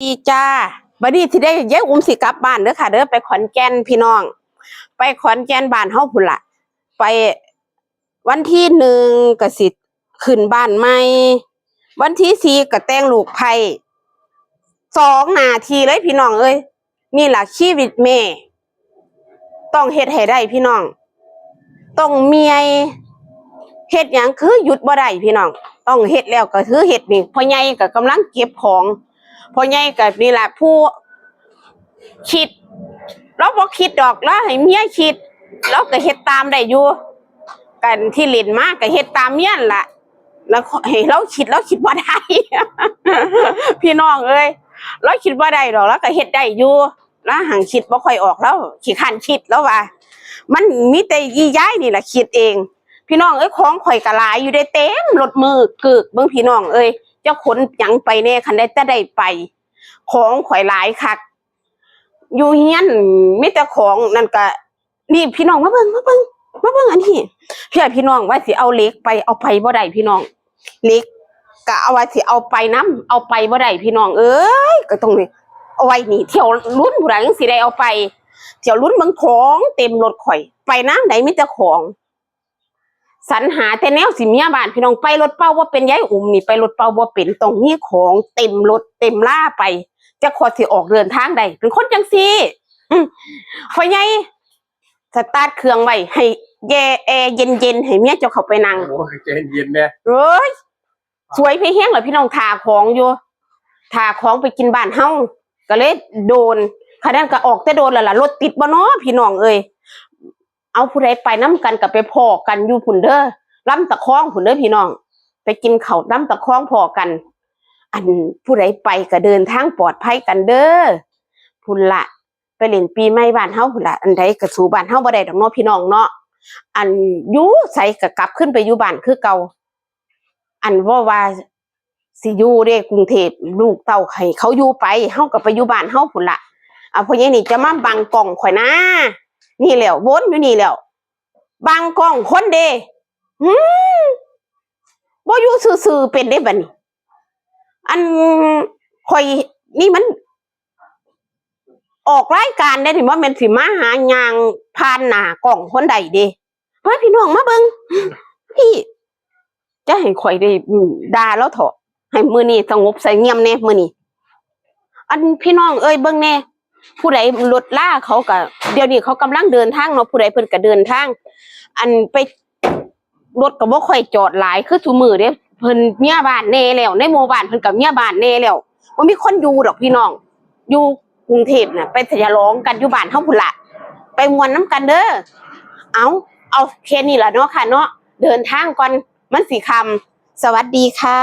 ດີຈ້າ ບັດນີ້ຊິໄດ້ ຍາຍອຸ້ມຊິກັບບ້ານເດີຄ່ະເດີ ໄປຂອນແກ່ນພີ່ນ້ອງ ໄປຂອນແກ່ນບ້ານເຮົາພຸ້ນລະ ໄປ ວັນທີໜຶ່ງກໍຊິຂຶ້ນບ້ານໃໝ່ ວັນທີສີ່ກໍແຕ່ງລູກໃພ້ ສອງໜ້າທີ່ເລີຍພີ່ນ້ອງເອີຍ ນີ້ລະຊີວິດແມ່ ຕ້ອງເຮັດໃຫ້ໄດ້ພີ່ນ້ອງ ຕ້ອງເມື່ອຍ ເຮັດຫຍັງຄືຢຸດບໍ່ໄດ້ພີ່ນ້ອງ ຕ້ອງເຮັດແລ້ວກໍຄືເຮັດນີ້ ພໍ່ໃຫຍ່ກໍກຳລັງເກັບຂອງ ພໍ່ໃຫຍ່ກໍນີ້ລະຜູ້ຄິດ ລາວບໍ່ຄິດດອກ ລາວໃຫ້ເມຍຄິດ ລາວກໍເຮັດຕາມໄດ້ຢູ່ ກັນທີ່ຫຼິ້ນມາກໍເຮັດຕາມເມຍຫັ້ນລະ ລະໃຫ້ລາວຄິດ ລາວຄິດບໍ່ໄດ້ ພີ່ນ້ອງເອີຍ ລາວຄິດບໍ່ໄດ້ດອກ ລາວກໍເຮັດໄດ້ຢູ່ ລາວຫັ້ນຄິດບໍ່ຄ່ອຍອອກ ລາວຂີ້ຄ້ານຄິດ ລາວວ່າ ມັນມີແຕ່ອີ່ຍາຍນີ້ລະຄິດເອງ ພີ່ນ້ອງເອີຍ ຂອງຂ້ອຍກໍຫຼາຍຢູ່ເດ້ ເຕັມລົດມືກຶກ ເບິ່ງພີ່ນ້ອງເອີຍ ຈະຂົນຫຍັງໄປແດ່ ຄັນໄດ້ແຕ່ໄດ້ໄປ ຂອງຂ້ອຍຫຼາຍຄັກ ຢູ່ເຮືອນມີແຕ່ຂອງ ນັ້ນກະ ນີ້ພີ່ນ້ອງມາເບິ່ງ ມາເບິ່ງ ມາເບິ່ງອັນນີ້ ເພື່ອພີ່ນ້ອງວ່າຊິເອົາເຫຼັກໄປ ເອົາໄປບໍ່ໄດ້ພີ່ນ້ອງ ເຫຼັກກະເອົາວ່າຊິເອົາໄປນຳ ເອົາໄປບໍ່ໄດ້ພີ່ນ້ອງເອີຍ ກໍຕ້ອງນີ້ ເອົາໄວ້ນີ້ ຖ້ຽວລຸ້ນພຸ້ນລະຈັ່ງຊິໄດ້ເອົາໄປ ຖ້ຽວລຸ້ນເບິ່ງຂອງເຕັມລົດຂ້ອຍ ໄປນາງໃດມີແຕ່ຂອງ ສັນຫາແຕ່ແນວຊິເມຍບ້ານ ພີ່ນ້ອງ ໄປລົດເປົ່າບໍ່ເປັນ ຍາຍອຸ້ມນີ້ໄປລົດເປົ່າບໍ່ເປັນ ຕ້ອງມີຂອງເຕັມລົດເຕັມລາໄປ ຈັກຂ້ອຍຊິອອກເດີນທາງໄດ້ ເປັນຄົນຈັ່ງຊີ້ ອື ພໍ່ໃຫຍ່ສະຕາດເຄື່ອງໄວ້ ໃຫ້ແຢແອເຢັນໆ ໃຫ້ເມຍເຈົ້າເຂົ້າໄປນັ່ງ ໂອ້ຍ ໃຈເຢັນແດ່ ໂອ້ຍ ສວຍໄປແຮງລະພີ່ນ້ອງ ຖ້າຂອງຢູ່ ຖ້າຂອງໄປກິນບ້ານເຮົາ ກໍເລີຍໂດນ ຄັນນັ້ນກໍອອກແຕ່ໂດນແລ້ວລະ ລົດຕິດບໍ່ນໍພີ່ນ້ອງເອີຍ ເອົາ ຜູ້ໃດໄປນຳກັນກໍໄປພໍ້ກັນຢູ່ພຸ້ນເດີ ລຳຕະຄອງພຸ້ນເດີພີ່ນ້ອງ ໄປກິນເຂົ້າລຳຕະຄອງພໍ້ກັນ ອັນ ຜູ້ໃດໄປກໍເດີນທາງປອດໄພກັນເດີ ພຸ້ນລະ ໄປຫຼິ້ນປີໃໝ່ບ້ານເຮົາພຸ້ນລະ ອັນໃດກໍສູ້ບ້ານເຮົາບໍ່ໄດ້ດອກເນາະພີ່ນ້ອງເນາະ ອັນ ຢູ່ໃສກໍກັບຄືນໄປຢູ່ບ້ານຄືເກົ່າ ອັນ ເວົ້າວ່າ ຊິຢູ່ເດ້ກຸງເທບ ລູກເຕົ້າໃຫ້ເຂົາຢູ່ໄປ ເຮົາກໍໄປຢູ່ບ້ານເຮົາພຸ້ນລະ ອາ ພໍ່ໃຫຍ່ນີ້ຈະມາບັງກ້ອງຂ້ອຍນາ ນີ້ແຫຼ້ວ ວົນຢູ່ນີ້ແຫຼ້ວ ບັງກ້ອງຄົນເດ້ ຫື ບໍ່ຢູ່ຊື່ໆ ເປັນເດ້ບັດນີ້ ອັນ ຂ້ອຍນີ້ມັນ ອອກລາຍການໄດ້ນີ້ ບໍ່ແມ່ນຊິມາຫາຍ່າງຜ່ານໜ້າກ້ອງຄົນໃດເດ້ ມາພີ່ນ້ອງມາເບິ່ງ ພີ່ ຈະໃຫ້ຂ້ອຍໄດ້ ອືມ ດ່າລາວເຖາະ ໃຫ້ມື້ນີ້ສະຫງົບສະຫງຽມແດ່ມື້ນີ້ ອັນ ພີ່ນ້ອງເອີຍ ເບິ່ງແດ່ ຜູ້ໃດລົດລາເຂົາກະ ດຽວນີ້ເຂົາກຳລັງເດີນທາງເນາະ ຜູ້ໃດເພິ່ນກະເດີນທາງ ອັນ ໄປ ລົດກໍບໍ່ຄ່ອຍຈອດຫຼາຍຄືຊຸມື້ເດ້ ເພິ່ນເມຍບ້ານແດ່ແລ້ວ ໃນໝູ່ບ້ານເພິ່ນກໍເມຍບ້ານແດ່ແລ້ວ ບໍ່ມີຄົນຢູ່ດອກພີ່ນ້ອງ ຢູ່ກຸງເທບນະ ໄປສະຫຼອງກັນຢູ່ບ້ານເຮົາພຸ້ນລະ ໄປມ່ວນນຳກັນເດີ ເອົາ ເອົາແຄ່ນີ້ລະເນາະຄ່ະເນາະ ເດີນທາງກ່ອນ ມັນຊິຄ່ຳ ສະຫວັດດີຄ່ະ.